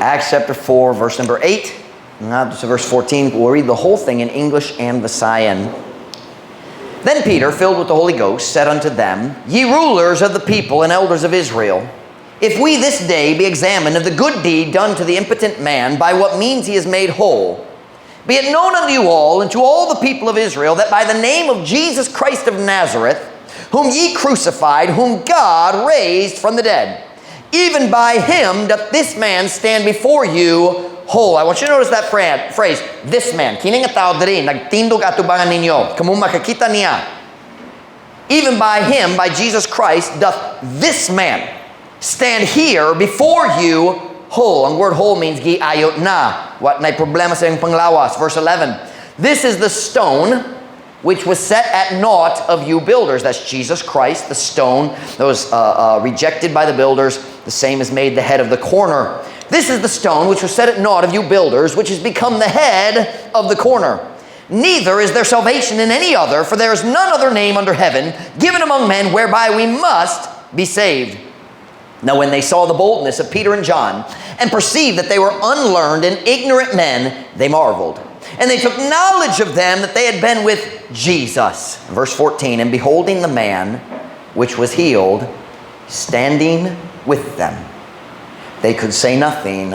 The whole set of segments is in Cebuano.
Acts chapter 4, verse number 8, ngadto sa verse 14. We'll read the whole thing in English and Visayan. Then Peter, filled with the Holy Ghost, said unto them, "Ye rulers of the people and elders of Israel, if we this day be examined of the good deed done to the impotent man, by what means he is made whole, be it known unto you all and to all the people of Israel that by the name of Jesus Christ of Nazareth, whom ye crucified, whom God raised from the dead, even by him doth this man stand before you whole." I want you to notice that phrase, "this man." Kini nga tao diri, nagtindog atubangan ninyo. Kamo makakita niya. Even by him, by Jesus Christ, doth this man stand here before you whole. Ang word "whole" means giayo na. Wa nay problema sa iyang panglawas. Verse 11. "This is the stone which was set at naught of you builders." That's Jesus Christ, the stone that was rejected by the builders. The same is made the head of the corner. "This is the stone which was set at naught of you builders, which has become the head of the corner. Neither is there salvation in any other, for there is none other name under heaven given among men whereby we must be saved." Now, when they saw the boldness of Peter and John, and perceived that they were unlearned and ignorant men, they marveled. And they took knowledge of them that they had been with Jesus. Verse 14, "And beholding the man which was healed, standing with them, they could say nothing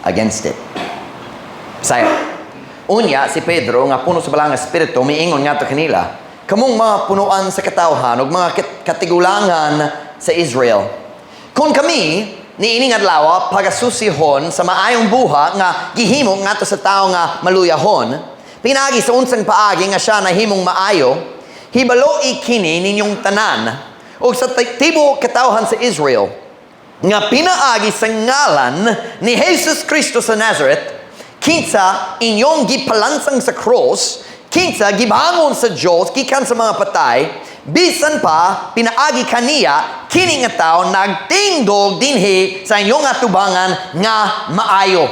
against it." Saya. Unya si Pedro nga puno sa Balaang Espiritu miingon ngadto kanila, "Kamong mga punuan sa katawhan ug mga katigulangan sa Israel. Kung kami niining adlaw pagasusihon sa maayong buhat nga gihimo ngadto sa tawo nga maluyahon, pinaagi sa unsang paagi nga siya nahimong maayo, hibaloi kini ninyong tanan ug sa tibuok katawhan sa Israel nga pinaagi sa ngalan ni Jesus Kristo sa Nazareth, kinsa inyong gipalansang sa cross, kinsa gibangon sa Dios gikan sa mga patay, bisan pa pinaagi kaniya kini nga tawo nagtindog dinhi sa inyong atubangan nga maayo.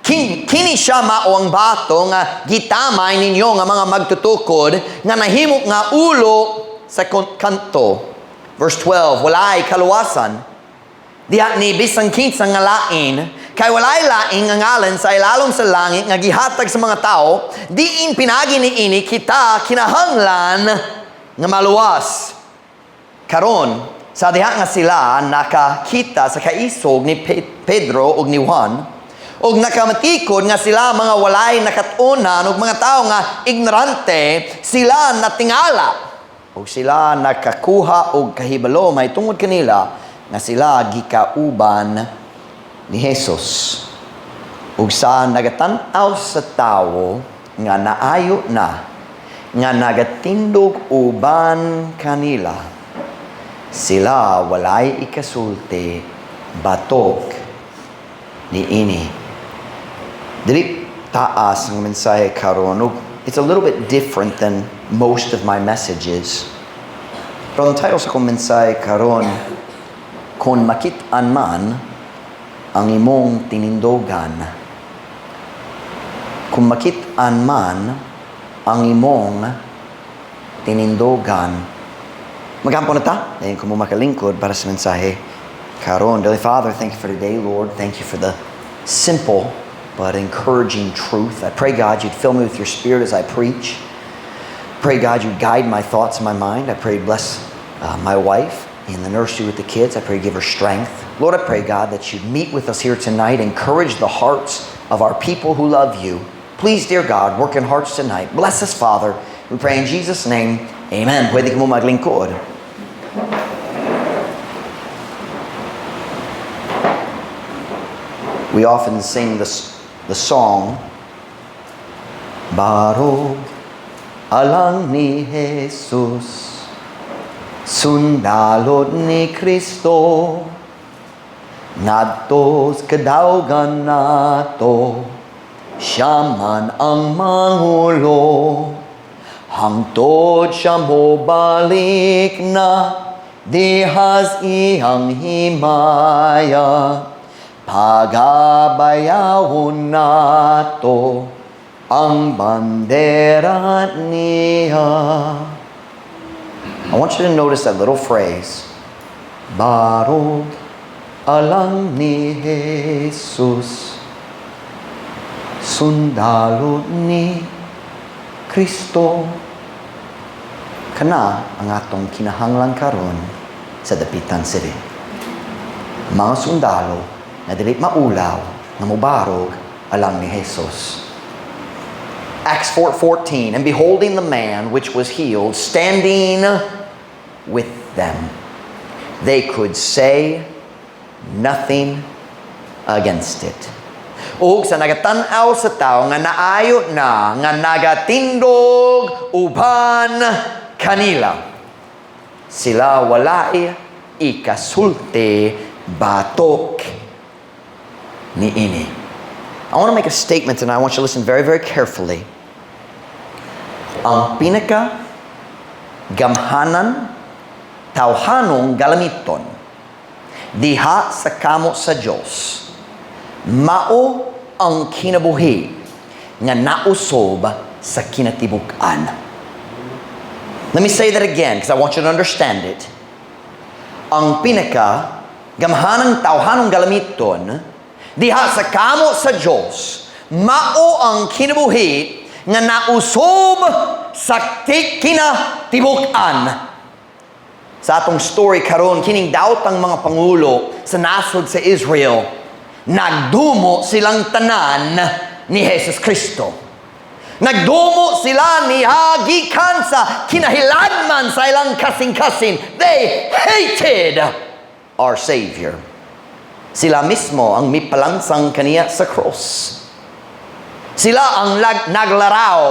Kini siya mao ang bato nga gitamay ninyo nga mga magtutukod nga nahimo nga ulo sa kanto." Verse 12, "Walay kaluwasan diha ni bisan kinsa nga lain, kay walay laing nga ngalan sa ilalom sa langit nga gihatag sa mga tao diin pinaagi niini kita kinahanglan nga maluwas." Karon sa diha nga sila nakakita sa kaisog ni Pedro ug ni Juan ug nakamatikod nga sila mga walay nakat-unan ug mga tawo nga ignorante, sila natingala ug sila nakakuha og kahibalo mahitungod kanila nga sila gikauban ni Jesus. Ug sa nagatan-aw sa tawo nga naayo na nga nagatindog uban kanila, sila walay ikasulti batok niini. Dili taas ang mensahe karon. Ug it's a little bit different than most of my messages. Pero ang title sa akong mensahe karon, "Kung Makit-an Man ang Imong Tinindogan." Kung makit-an man ang imong tinindogan. Magampo na ta. Dayon kamo makalingkod para sa mensahe karon. Dearly Father, thank you for today, Lord. Thank you for the simple but encouraging truth. I pray, God, you'd fill me with your Spirit as I preach. Pray, God, you'd guide my thoughts and my mind. I pray you'd bless my wife in the nursery with the kids. I pray you give her strength. Lord, I pray, God, that you'd meet with us here tonight, encourage the hearts of our people who love you. Please, dear God, work in hearts tonight. Bless us, Father. We pray in Jesus' name. Amen. Pwede kamo maglingkod. We often sing the song, "Barog alang ni Jesus, sundalod ni Kristo, ngadto sa kadaugan nato, siya man ang mangulo, hangtod siya mobalik na, dihas iyang himaya, pagabayawon nato ang bandera niya." I want you to notice that little phrase, "Barog Alang ni Jesus, sundalo ni Kristo. Kana ang atong kinahanglan karon sa Dapitan City. Mga sundalo na dili maulaw nga mubarog alang ni Jesus. Acts 4:14, "And beholding the man which was healed standing with them, they could say nothing against it." Ug sa nagatan-aw sa tao nga naayo na nga nagatindog uban kanila, sila walay ikasulti batok niini. I want to make a statement and I want you to listen very, very carefully. Ang pinaka gamhanan tawhanong galamiton diha sa kamot sa Dios mao ang kinabuhi nga nausob sa kinatibuk-an. Let me say that again because I want you to understand it. Ang pinaka gamhanang tawhanong galamiton diha sa kamot sa Dios mao ang kinabuhi nga nausob sa kinatibuk-an. Sa atong story karon, kining daotang mga pangulo sa nasod sa Israel, nagdumo silang tanan ni Jesus Kristo. Nagdumo sila niya gikan sa kinahiladman sa ilang kasing-kasing. They hated our Savior. Sila mismo ang mipalansang kaniya sa cross. Sila ang naglaraw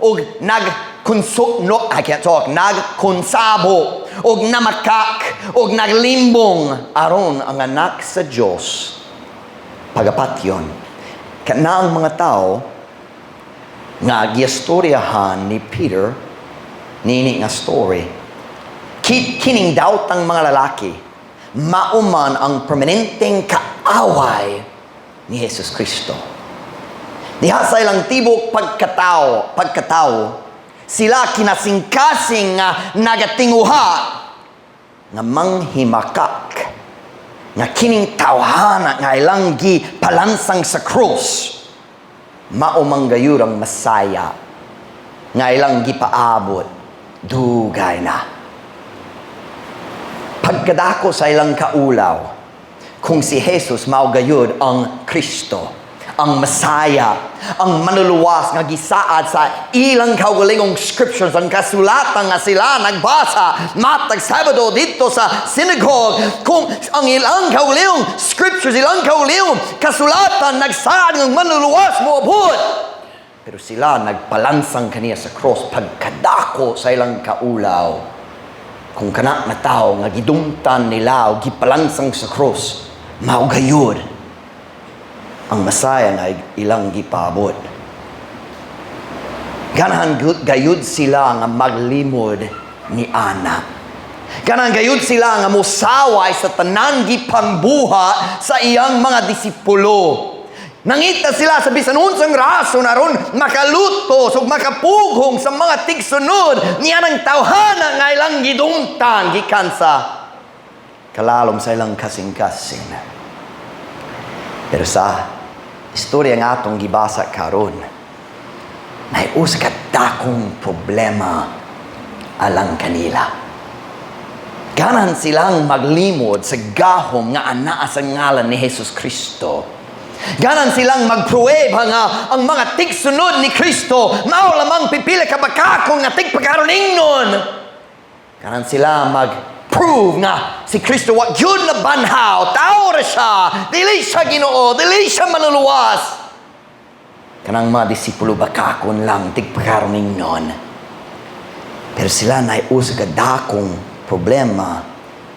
og nagkonsu, no, I can't talk, nagkonsabo og namakak og naglimbong aron ang anak sa Dios pagapatyon. Kana ang mga tao nga giistoryahan ni Peter nini nga story. Kining daotang mga lalaki mao man ang permanenteng kaaway ni Jesus Kristo. Diha sa ilang tibok pagkatao, sila kinasingkasing nga nagatinguha nga manghimakak nga kining tawhana nga ilang gipalansang sa krus mao man gayud ang Masaya nga ilang gipaabot dugay na. Pagkadako sa ilang kaulaw, kung si Jesus mao gayud ang Kristo, ang Masaya, ang manluluwas nga gisaad sa ilang kaugalingong scriptures, ang kasulatan nga sila nagbasa matag Sabado didto sa synagogue, kung ang ilang kaugalingong scriptures, ilang kaugalingong kasulatan nagsaad ng manluluwas moabot. Pero sila nagpalansang kaniya sa cross, pagkadako sa ilang kaulaw kung kana nga tao nga gidumtan nila o gipalansang sa cross mao gayud ang Masaya nga ilang gipaabot. Ganahan gayud sila nga maglimod ni ana. Ganahan gayud sila nga mosaway sa tanan gipangbuhat sa iyang mga disipulo. Nangita sila sa bisan unsang rason aron makalutos ug makapughong sa mga tigsunod niya ng tawhana nga ilang gidumtan gikan sa kalalom sa ilang kasing-kasing. Pero sa istorya nga atong gibasa karon, naay usa ka dakong problema alang kanila. Ganahan silang maglimod sa gahom nga anaa sa ngalan ni Jesus Kristo. Ganahan silang magpruweba nga ang mga tigsunod ni Kristo mao lamang pipila ka bakakong nga tigpakaroningnon. Ganahan sila mag-prove nga si Kristo wa gyud nabanhaw, tao ra siya, dili siya Ginoo, dili siya manluluwas. Kanang mga disipulo bakakon lang tigpakaroningnon. Pero sila naay usa ka dakong problema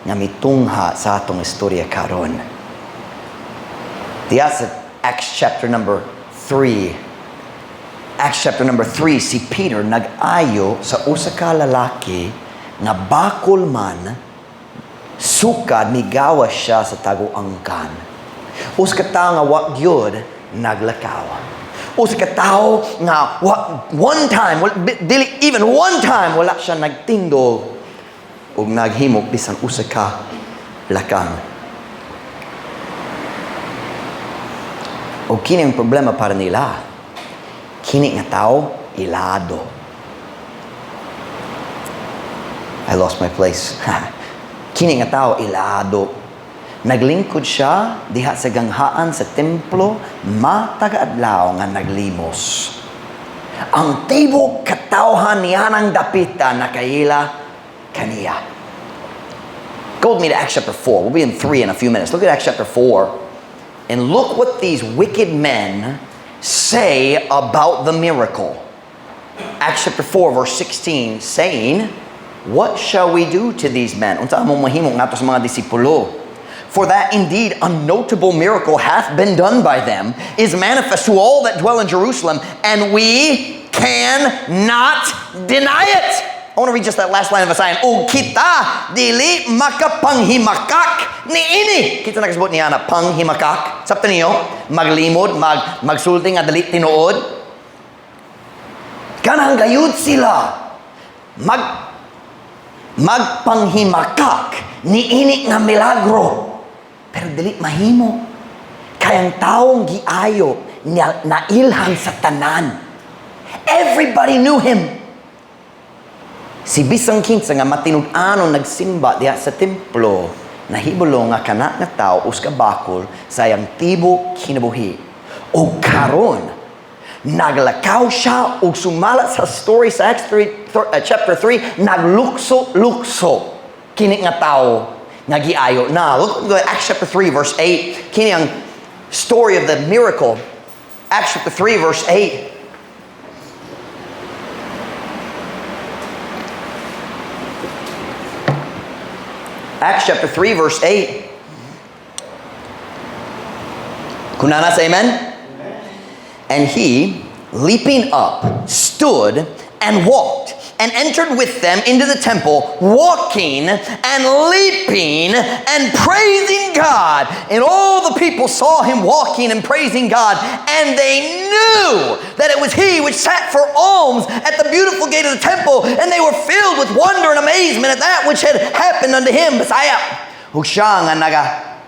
nga mitungha sa atong istorya karon. Diya sa Acts chapter number 3. Acts chapter number 3, si Peter nag-ayo sa usa ka lalaki nga bakol man sukad migawas siya sa taguangkan. Usa ka tawo nga wa gyud naglakaw. Usa ka tawo nga wa, one time, wala, dili even one time wala siya nagtindog ug naghimok bisan usa ka lakang. O kini ang problema para nila. Kini nga tao, ilado. I lost my place. Kini nga tao, ilado. Naglingkod siya diha sa ganghaan sa templo, matag adlaw nga naglimos. Ang tibok katawhan niyanang dapita nakaila kaniya. Go with me to Acts chapter 4. We'll be in 3 in a few minutes. Look at Acts chapter 4 and look what these wicked men say about the miracle. Acts chapter 4 verse 16, saying, "What shall we do to these men?" Unsa among mahimo ngadto sa mga disipulo? "For that indeed a notable miracle hath been done by them is manifest to all that dwell in Jerusalem, and we can not deny it." I want to read just that last line of Visayan. "Ug kita dili makapanghimakak niini." Kita nakasabot niya na panghimakak. Sabta niyo, maglimod, magsulti nga dili tinuod. Kanang gayud sila. Magpanghimakak niini nga milagro. Pero dili mahimo. Kay ang taong giayo nailhan sa tanan. Everybody knew him. Si bisang kinsa nga matinud-anon nagsimba diha sa templo, nahibalo nga kana nga tao usa ka bakol sa iyang tibok kinabuhi. O karon, naglakaw siya ug sumala sa story sa Acts 3, chapter 3, naglukso-lukso kini nga tao nga giayo na. Look at Acts chapter 3 verse 8. Kini ang story of the miracle. Acts chapter 3 verse 8. Acts chapter 3 verse 8. Kunana, say amen. "And he, leaping up, stood and walked and entered with them into the temple, walking and leaping and praising God. And all the people saw him walking and praising God, and they knew that it was he which sat for alms at the Beautiful gate of the temple, and they were filled with wonder and amazement at that which had happened unto him." Bisaya. Ug siya nga naga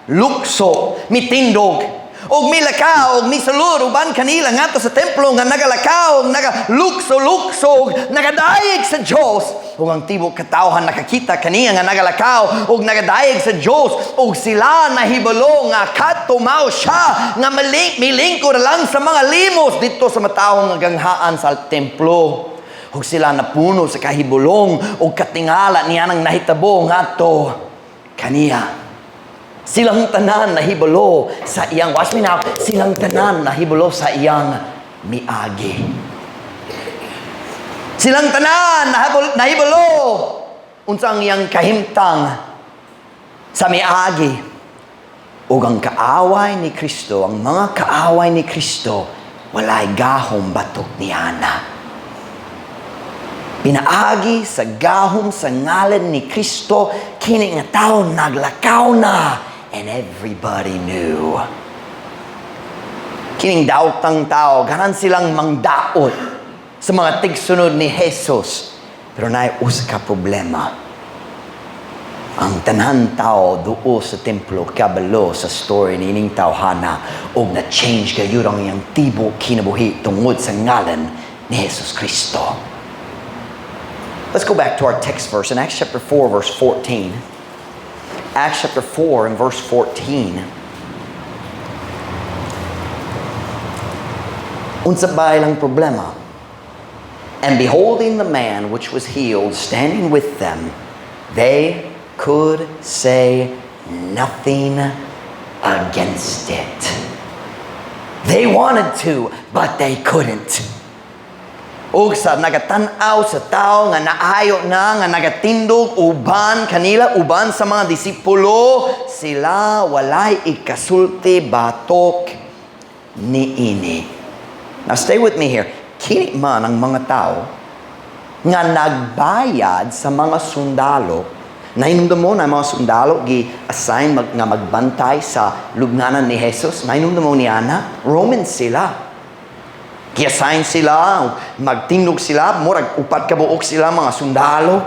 lukso, mitindog, og milakaw, og misulod uban kanila ngadto sa templo nga nagalakaw, nagalukso-lukso, og nagadayeg sa Dios. Ug ang tibok katawhan nakakita kaniya nga nagalakaw og nagadayeg sa Dios, ug sila nahibalo nga kadto mao siya nga milingkod lang sa mga limos didto sa matahong nga ganghaan sa templo. Ug sila napuno sa kahibulong ug katingala niya nang nahitabo ngadto kaniya. Silang tanan nahibalo sa iyang, watch me now, silang tanan nahibalo sa iyang miagi. Silang tanan nahibalo unsa ang iyang kahimtang sa miagi. Ug ang kaaway ni Kristo, ang mga kaaway ni Kristo, walay gahom batok niana. Pinaagi sa gahom sa ngalan ni Kristo, kini nga tao naglakaw na. And everybody knew. Kining daotang tao, ganan silang mangdaot sa mga tigsunod ni Jesus. Pero naay usa ka problema. Ang tanan tao duol sa templo kabalo sa story ni ining tawhana og na-change gayud ang iyang tibok kinabuhi tungod sa ngalan ni Jesus Kristo. Let's go back to our text verse in Acts chapter 4 verse 14. Acts chapter 4 and verse 14. Unsa ba ilang problema? "And beholding the man which was healed standing with them, they could say nothing against it." They wanted to, but they couldn't. Ug sa nagatan-aw sa tao nga naayo na nga nagatindog uban kanila, uban sa mga disipulo, sila walay ikasulti batok niini. Now stay with me here. Kini man ang mga tao nga nagbayad sa mga sundalo. Nahinumdum mo na mga sundalo gi-assign nga magbantay sa lubnganan ni Jesus. Nahinumdum mo ni ana, Romans sila. Gi-assign sila, magtindog sila, murag upat ka buok sila mga sundalo.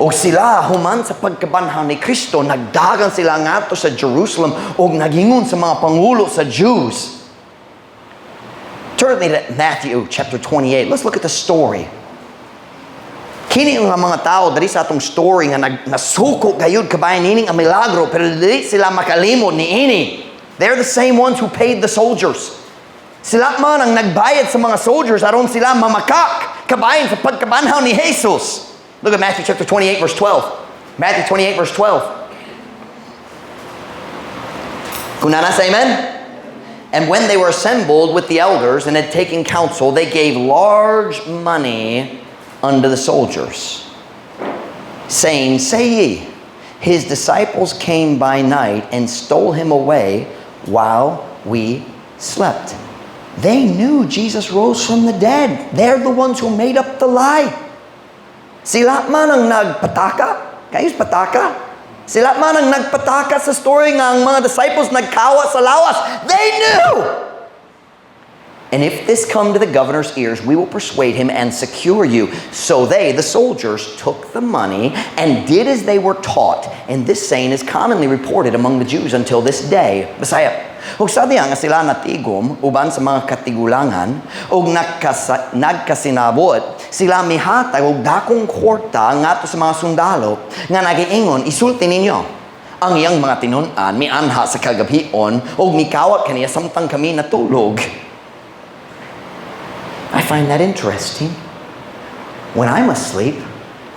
O sila, human sa pagkabanhaw ni Kristo, nagdagan sila ngadto sa Jerusalem og nagingon sa mga pangulo sa Jews. Turn with me to Matthew chapter 28. Let's look at the story. Kini nga mga tao diri sa atong story nga nasuko gayud kabahin nining ang milagro, pero dili sila makalimot niini. They're the same ones who paid the soldiers. Sila man ang nagbayad sa mga soldiers aron sila mamakak kabahin sa pagkabanhaw ni Jesus. Look at Matthew chapter 28 verse 12. Matthew 28 verse 12. Kung naa na, say amen. And when they were assembled with the elders and had taken counsel, they gave large money unto the soldiers, saying, "Say ye, 'His disciples came by night and stole him away while we slept.'" They knew Jesus rose from the dead. They're the ones who made up the lie. Sila man ang nagpataka. Kayo pataka? Sila man ang nagpataka sa story nga ang mga disciples nagkawat sa lawas. They knew! "And if this come to the governor's ears, we will persuade him and secure you." So they, the soldiers, took the money and did as they were taught. And this saying is commonly reported among the Jews until this day. Bisaya. Ug sa diha nga sila natigom uban sa mga katigulangan ug nagkasinabot, sila mihatag og dakong kwarta ngadto sa mga sundalo nga nagiingon, "Isulti ninyo, 'Ang iyang mga tinun-an mianha sa kagabhion ug mikawat kaniya samtang kami natulog.'" I find that interesting. When I'm asleep,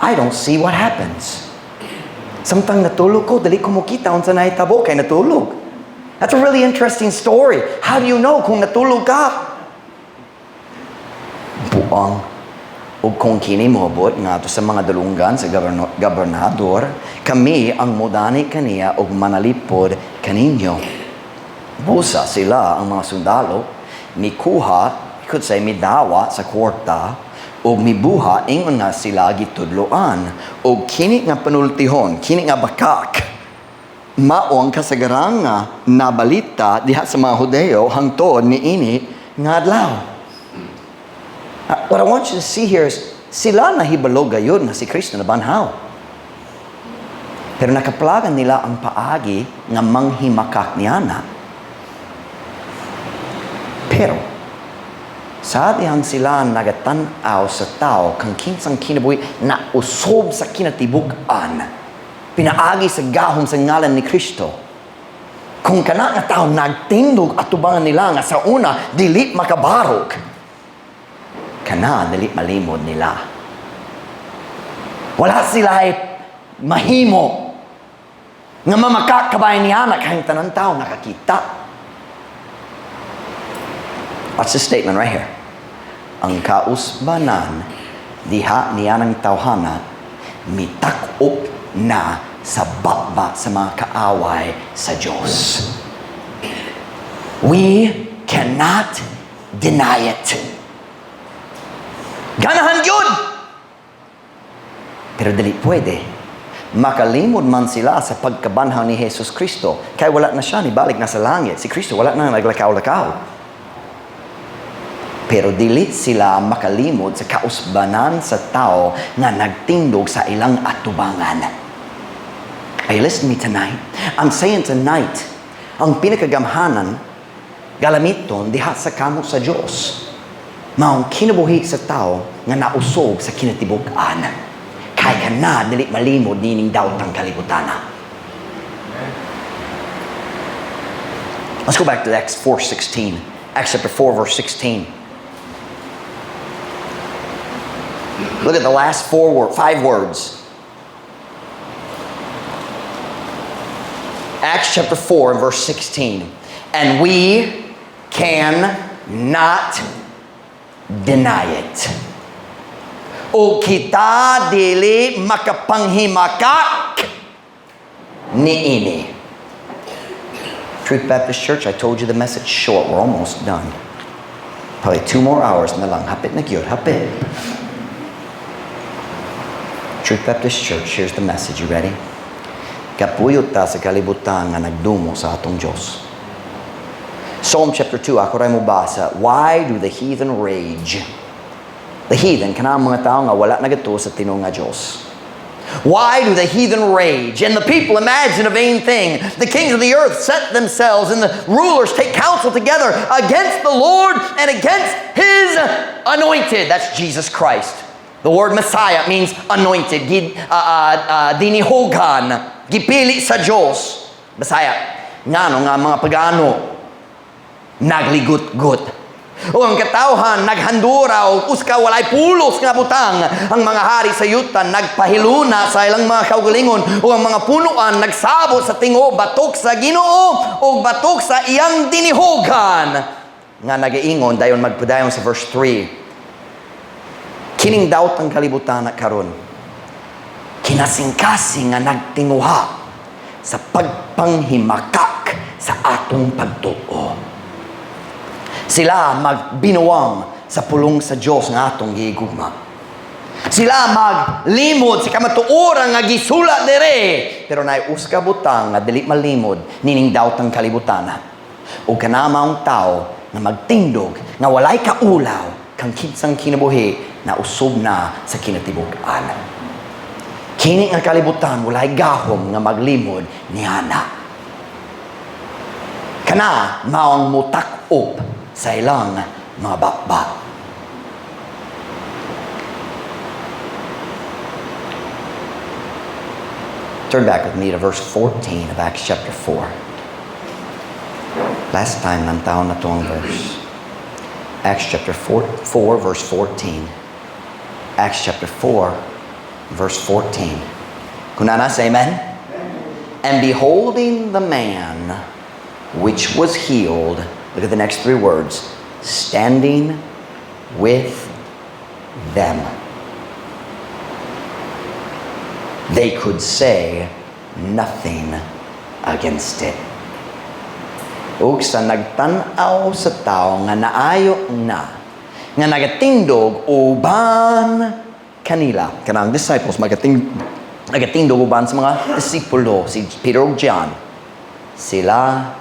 I don't see what happens. Samtang natulog ko, dili ko mokita unsa nahitabo kay natulog. That's a really interesting story. How do you know kung natulog ka? Buang. Ug kung kini moabot ngadto sa mga dulunggan sa gobernador, kami ang modani kaniya ug manalipod kaninyo. Busa sila, ang mga sundalo, mikuha, you could say midawa sa kwarta, ug mibuhat ingon nga sila gitudloan. Ug kini nga panultihon, kini nga bakak, mao ang kasagaran nga nabalita diha sa mga Hudeo hangtod niini nga adlaw. What I want you to see here is sila nahibalo gayud na si Kristo nabanhaw. Pero nakaplagan nila ang paagi nga manghimakak niana. Pero sa dihang sila nagatan-aw sa tao kang kinsang kinabuhi na usob sa kinatibuk-an, pinaagi sa gahom sa ngalan ni Kristo. Kung kana nga tao nagtindog atubangan nila nga sa una dili makabarog, kana dili malimod nila. Wala sila ay mahimo nga mamakak kabahin niana kay tanan tao nakakita. Watch this statement right here. Ang kausbanan diha niyanang tawhana mitak-op na sa baba sa mga kaaway sa Diyos. We cannot deny it. Ganahan yun! Pero dili pwede. Makalimod man sila sa pagkabanhaw ni Jesus Kristo. Kaya wala na siya, nibalik na sa langit. Si Kristo wala na naglakaw-lakaw. Pero dili sila makalimod sa kausbanan sa tao nga nagtindog sa ilang atubangan. Are you listening to me tonight? I'm saying tonight, ang pinakagamhanan, galamiton diha sa kamot sa Diyos. Maong kinabuhi sa tao nga nausog sa kinatibuk-an. Kay kana dili malimod nining daotang kalibutana. Let's go back to Acts 4:16. Acts chapter 4 verse 16. Look at the last five words. Acts chapter 4 and verse 16. And we can not deny it. O kita dili makapanghimakak niini. Truth Baptist Church, I told you the message short. We're almost done. Probably 2 more hours na lang. Hapit na gyud, hapit. Truth Baptist Church, here's the message. You ready? Kapuyo ta sa kalibutan nga nagdumo sa atong Diyos. Psalm chapter 2, ako ray mobasa. Why do the heathen rage? The heathen, kanang mga tao nga wala nagatuo sa tinuod nga Diyos. Why do the heathen rage and the people imagine a vain thing? The kings of the earth set themselves and the rulers take counsel together against the Lord and against His anointed. That's Jesus Christ. The word Messiah means anointed. Dinihogan. Gipili sa Diyos. Messiah. Ngano nga mga pagano nagligut-gut? O ang katawhan naghandura og uska walay pulos nga butang. Ang mga hari sa yuta nagpahiluna sa ilang mga kaugalingon ug ang mga punuan nagsabot sa tingo batok sa Ginoo ug batok sa iyang dinihugan. Nga nagaingon dayon, magpadayon sa verse 3. Kining daot ang kalibutan na karon kinasing-kasing nga nagtinguha sa pagpanghimakak sa atong pagtuo. Sila magbinuang sa pulong sa Dios nga atong gigugma. Sila maglimod sa kamatuoran nga gisulat dere. Pero naay usa ka butang nga dili malimod nining daotang kalibutan. O kana maong tao nga magtindog nga walay kaulaw kang kinsang kinabuhi na usob na sa kinatibuk-an. Kini nga kalibutan walay gahom nga maglimod niana. Kana mao ang mutak-op sa ilang mga bakba. Turn back with me to verse 14 of Acts chapter 4. Last time tan-awon nato ang verse. Acts chapter 4, verse 14. Acts chapter 4, verse 14. Kung naa na, say amen. And beholding the man which was healed, look at the next three words, standing with them. They could say nothing against it. Ug sa nagtan-aw sa tao nga naayo na, nga nagatindog uban kanila. Kanang disciples nagatindog uban sa mga disipulo, si Peter ug John. Sila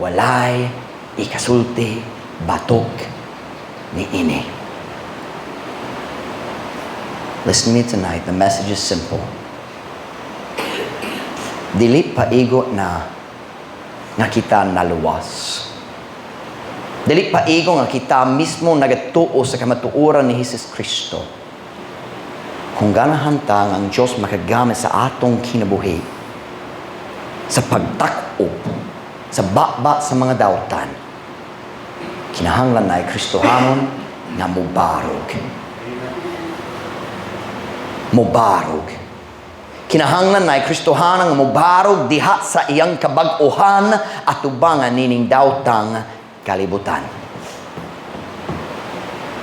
walay ikasulti batok ni ini. Listen to me tonight. The message is simple. Dili paigo na nga kita naluwas. Dili paigo nga kita mismo nagatuo sa kamatuoran ni Jesus Kristo. Kung ganahan ta nga ang Diyos makagamit sa atong kinabuhi, sa pagtak-op, sa baba sa mga dautan, kinahanglan na Kristohanon nga mubarog. Mubarog. Kinahanglan na Kristohanon nga mubarog diha sa iyang kabag-ohan at ubangan nining daotang kalibutan.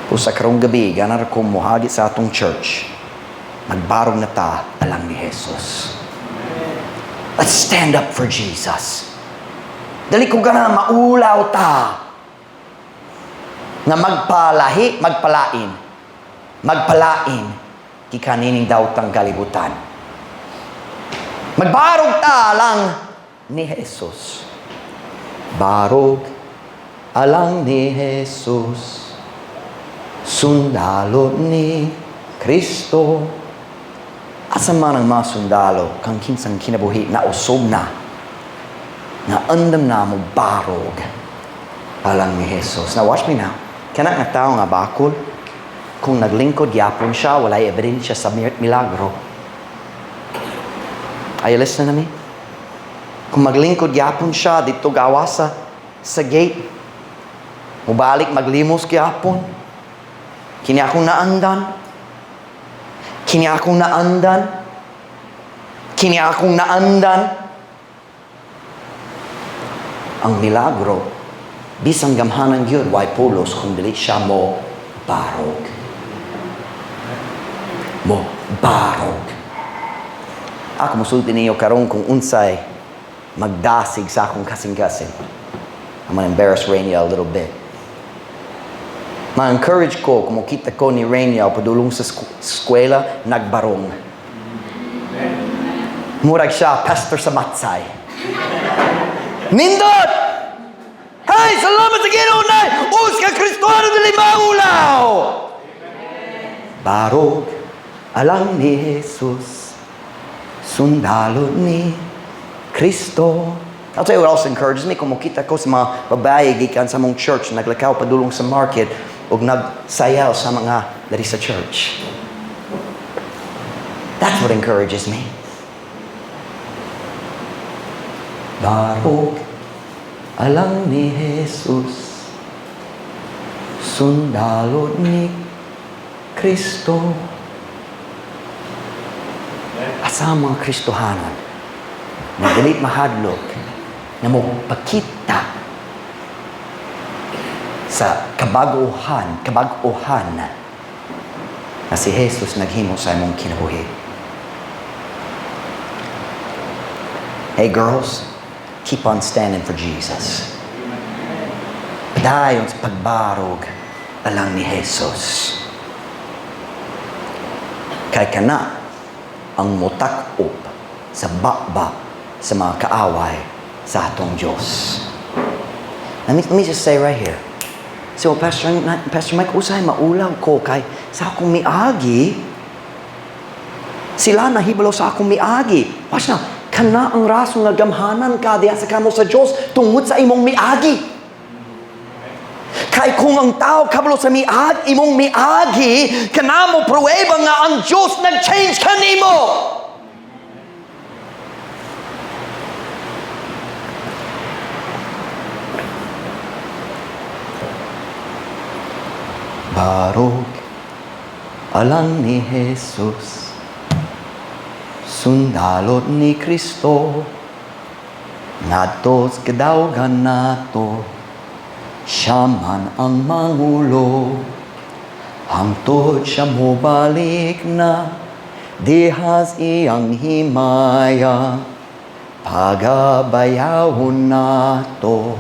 Kung sa karong gabi, ganar ko muhagi sa atong church, magbarog na ta alang ni Jesus. Let's stand up for Jesus. Dali ko gana maulaw ta nga magpalahi, magpalain. Magpalain gikan nining daotang kalibutan. Magbarog ta alang ni Jesus. Barog alang ni Jesus. Sundalo ni Kristo. Asa man ang mga sundalo kang kinsang kinabuhi na usob na nga andam na mo barog alang ni Jesus. Now watch me now. Kana nga tao nga bakol, kung naglingkod yapon siya, walay ebidensya sa milagro. Are you listening to me? Kung maglingkod yapon siya, dito gawa sa gate. Mubalik maglimos gyapon. Kini akong naandan. Kini akong naandan. Kini akong naandan. Ang milagro, bisang gamhanan gyud, way pulos kung dili siya mo barog. Mo barog. Ako musulti ninyo karon kung unsay magdasig sa akong kasing-kasing. I'm gonna embarrass Rainiel a little bit. Ma-encourage ko kung makita ko ni Rainiel padulong sa eskwela, nagbarong. Murag siya, pastor sa Matsay. Nindot! Hey, salamat sa Ginoo nay! Usa ka Kristohano dili maulaw! Barog alang ni Jesus. Sundalo ni Kristo. I'll tell you what else encourages me. Kung mokita ko sa mga babae gikan sa among church, naglakaw padulong sa market, ug nagsayaw sa mga diri sa church. That's what encourages me. Barog alang ni Jesus, sundalo ni Kristo. Asa ang mga Kristohanon na dili mahadlok na mo pakita sa kabag-ohan na si Jesus naghimo sa imong kinabuhi? Hey girls, keep on standing for Jesus. Padayon sa pagbarog alang ni Jesus. Kay kana ang motak-op sa baba sa mga kaaway sa atong Diyos. Let me just say right here. So, Pastor Mike, usahay maulaw ko kay sa akong miagi, sila nahibalo sa akong miagi. Watch now, kana ang rason nga gamhanan ka diha sa kamot sa Diyos tungod sa imong miagi. Kay kung ang tao kabalo sa miag, imong miagi, kana mo pruweba nga ang Diyos nag-change kanimo. Barog alang ni Jesus, sundalo ni Kristo, ngadto sa kadaugan nato, siya man ang mangulo, hangtod siya mobalik na, dihas iyang himaya, pagabayawon nato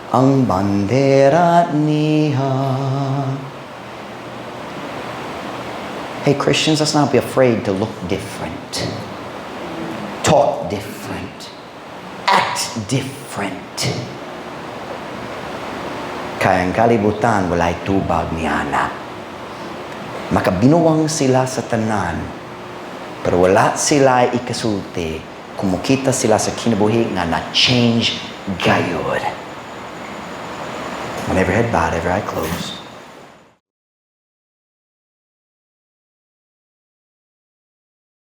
ang bandera niya. Hey Christians, let's not be afraid to look different, talk different, act different. Kay ang kalibutan walay tubag niana. Makabinuang sila sa tanan, pero wala sila ikasulti kung mukita sila sa kinabuhi nga na-change gayod. When every head bowed, every eye closed.